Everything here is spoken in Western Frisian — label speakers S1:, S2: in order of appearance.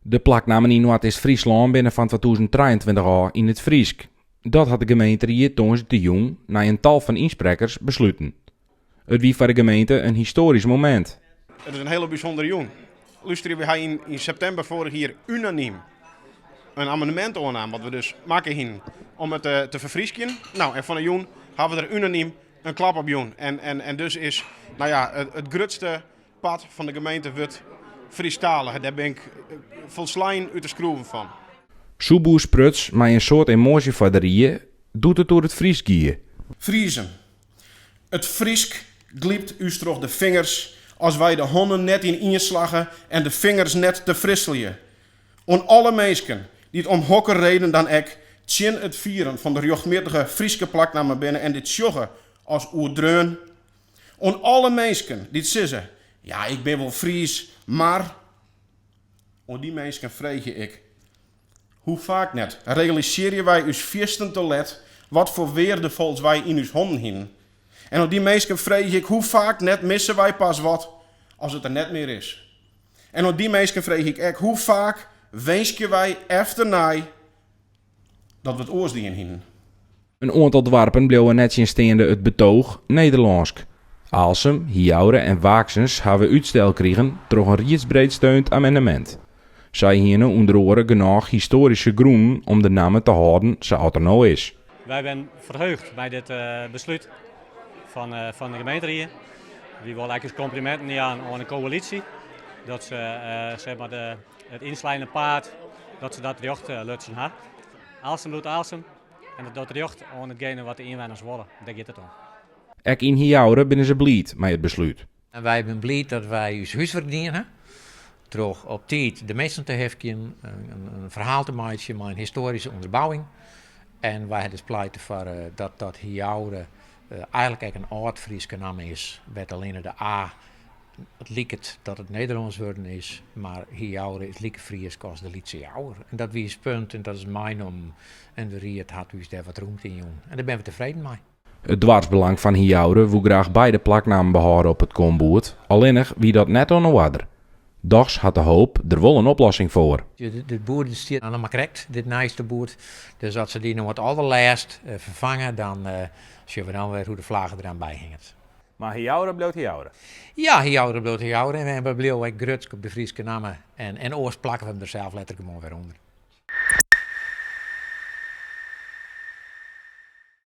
S1: De plaknammen yn Noardeast-Fryslân binne fan 2023 ôf yn it Frysk. Dat hat de gemeenteried tongersdeitejûn nei in tal fan ynsprekkers besluten. It wie foar de gemeente in histoarysk momint.
S2: It is in hiele bysûndere jûn. Lústerje, wy ha yn septimber foarich jier unanym in amendemint oannaam, wat we dus makke hienen om it te ferfryskjen. No, en fan 'e jûn ha we der unanym in klap op jûn. En dus is, no ja, it grutste part fan de gemeente wurdt Frysktalich. Dêr bin ik folslein út de skroeven fan.
S1: Soepboer spruts mei in soad emoasje foar de rie doe't it oer it Frysk gie.
S2: Friezen, it Frysk glypt ús troch de fingers as wy de hannen net yn ien slagge en de fingers net te frisselje. Oan alle minsken dy't om hokker reden dan ek tsjin it fieren fan de rjochtmjittige Fryske plaknamme binne en dit sjogge as oerdreaun. Oan alle minsken dy't sizze, ja ik bin wol Fries, mar. Oan dy minsken freegje ik, hoe faak net realisearje wy ús fierstente let wat foar weardefols wy yn ús hannen hienen? En oan dy minsken freegje ik, hoe faak net misse wy pas wat as it der net mear is? En oan dy minsken freegje ik ek, hoe faak winskje wy efternei dat we it oars dien hienen?
S1: In oantal doarpen bliuwe nettsjinsteande it betooch Nederlânsk. Aalsum, Hiaure en Waaksens hawwe útstel krigen troch in riedsbreed steund amendemint. Sy hiene ûnder oare genôch histoaryske grûnen om de namme te hâlden sa at er no is.
S3: Wy binne ferheugd mei dit beslút fan de gemeenterie. Wy wolle ek ús kompliminten jaan oan de koälysje dat se zeg mar de, it ynsleine paad dat se dat rjocht lutsen ha. Aalsum bliuwt Aalsum en dat docht rjocht oan itgene wat de ynwenners wolle. Dêr giet it om.
S1: Ek yn Hiaure binne se bliid mei it beslút.
S4: En wy binne bliid dat wy ús húswurk dien ha troch op tiid de minsken te hifkjen, in ferhaal te meitsjen mei in histoaryske ûnderbouwing. En wy ha dus pleite foar dat dat Hiaure eigenlik ek in âld-Fryske namme is, wêr't allinne de A it liket dat it Nederlânsk wurden is, mar Hiaure is like Frysk as de Lytse Jouwer. En dat wie ús punt en dat is meinommen en de ried hat ús dêr wat rûmte yn jûn. En dêr binne we tefreden mei.
S1: It doarpsbelang fan Hiaure woe graach beide plaknammen behâlde op it komboerd, allinnich wie dat net oan 'e oarder. Dochs hat De Hoop der wol in oplossing foar.
S4: Dit boerd stiet noch mar krekt, dit nijste boerd. Dus as se dy no it alderlêst ferfange, dan sjogge we dan wer hoe't de flage der dan by hinget.
S1: Mar Hiaure bliuwt Hiaure?
S4: Ja, Hiaure bliuwt Hiaure en we bliuwe ek grutsk op de Fryske namme. En oars plakke we him der sels letter gewoan wer ûnder.